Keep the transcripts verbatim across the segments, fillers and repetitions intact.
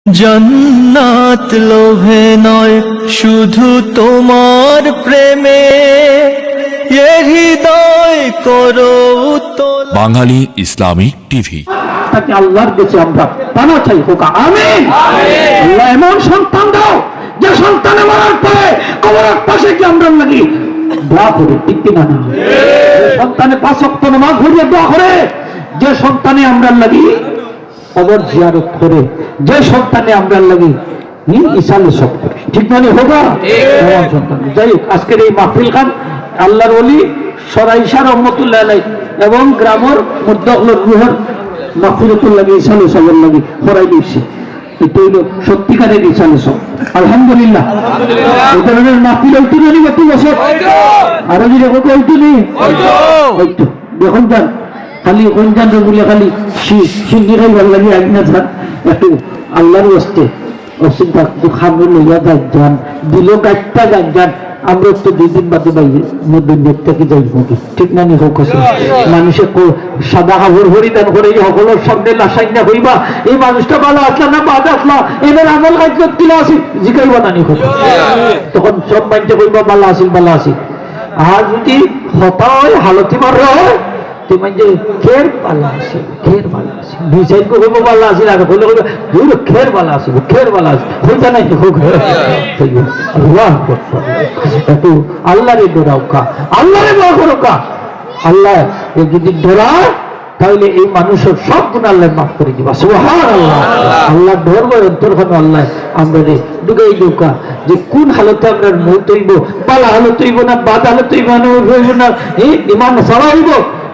জান্নাত লোভে নয়, শুধু তোমার প্রেমে এ হৃদয় করো উতলা। বাঙালি ইসলামিক টিভি। তাকে আল্লাহর কাছে আমরা পানা চাই, হোক আমিন। আল্লাহ এমন সন্তান দাও, যে সন্তানে মরার পরে কবরের পাশে গিয়া আমরার লাগি দোয়া করে, ঠিক কিনা না? যে সন্তানে পাঁচ ওয়াক্ত নামাজ পড়িয়া দোয়া করে, যে সন্তানে আমরার লাগি কবর জিয়ারত করে, যে সন্তানে আমরার লাগি, হুম, ইসালে সব করে, ঠিক না নি? হোক এমন সন্তান। যাই হোক, আজকের এই মাহফিল খান আল্লাহর ওলি সরাইশা রহমতুল্লাহ আলাই এবং গ্রামর মুর্দা অকলর রুহর মাগফিরাতুর লাগি, ইসালে সবর লাগি করাই দিছে। এটা হইল সত্যিকারের ইসালে সব। আলহামদুলিল্লাহ। এই ধরনের মাহফিল হইতো না নি গত বছর? আরো যদি হোক হইতো নি? হইতো। দেখুন যান, খালি কোন যান রে বলে খালি সি-, সিন্নি খাইবার লাগি আইন না যান, একটু আল্লাহর ওয়াস্তে অসুবিধা তো খামে লইয়া যান যান, দিল গাইট্টা যান যান। আমরা তো দুই দিন বাদে বাইরে মধ্যে থাকি যাই মধ্যে, ঠিক না নি? হোক আছে। মানুষে কো-, সাদা কাপড় পরিধান করে এই সকলের সামনে লাশাই না হইবা, এই মানুষটা ভালো আসলা না বাদ আসলা, এদের আমল কাজ করতে আসি, জিকাইবা না নি? হোক। তখন সব মাইনষে কইবা ভালো আছিল, ভালো আছিল। আর যদি হতা হয়, হালতি মাররা হয়, তে মাইনষে খের ভালো আছিল, খের ভালো আছিল। দুই সাইড কো কইবা ভালো আছিল, আর কইলে কইবা, "দূর, খের ভালো আছিল, খের ভালো আছিল।" হইতা নাই তো, হোক। আল্লাহু আকবার। একটু আল্লাহরে ডরাও কা, আল্লাহরে ভয় করো কা। আল্লাহ যদি ডরায়, তাহলে এই মানুষের সব গুনাহ আল্লাহ মাফ করে দিবা। সুবহানাল্লাহ। আল্লাহ ডর ভয় অন্তর খানো আল্লাহ আমরারে ঢুকাই দেউক্কা, যে কোন হালতে আমরার মউত হইব, ভালা হালত হইব না, বাদ হালত হইব না, হইব না, এই ইমান সারা হইব।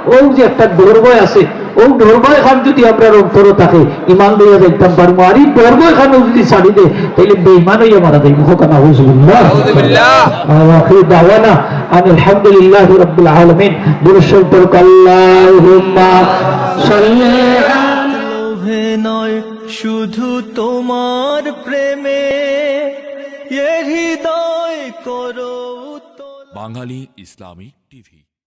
ও যে একটা ডর ভয় আছে, ও ডর ভয় খান যদি আমরার অন্তর থাকে, ইমান লইয়া যাইতাম পারবো। আর এই ডর ভয় খান যদি ছাড়ি দে, তাইলে বেঈমান হইয়া মারা যাইব। হোক না, নাউজুবিল্লাহ। নাউজুবিল্লাহ। ওয়া আখিরু দাওয়ানা আনিল হামদুলিল্লাহি রাব্বিল আলামিন। দুরূদ শরীফ পড়ুক, আল্লাহুম্মা সাল্লি আলা। লোভে নয়, শুধু তোমার প্রেমে এ হৃদয় করো উতলা। বাঙালি ইসলামিক টিভি।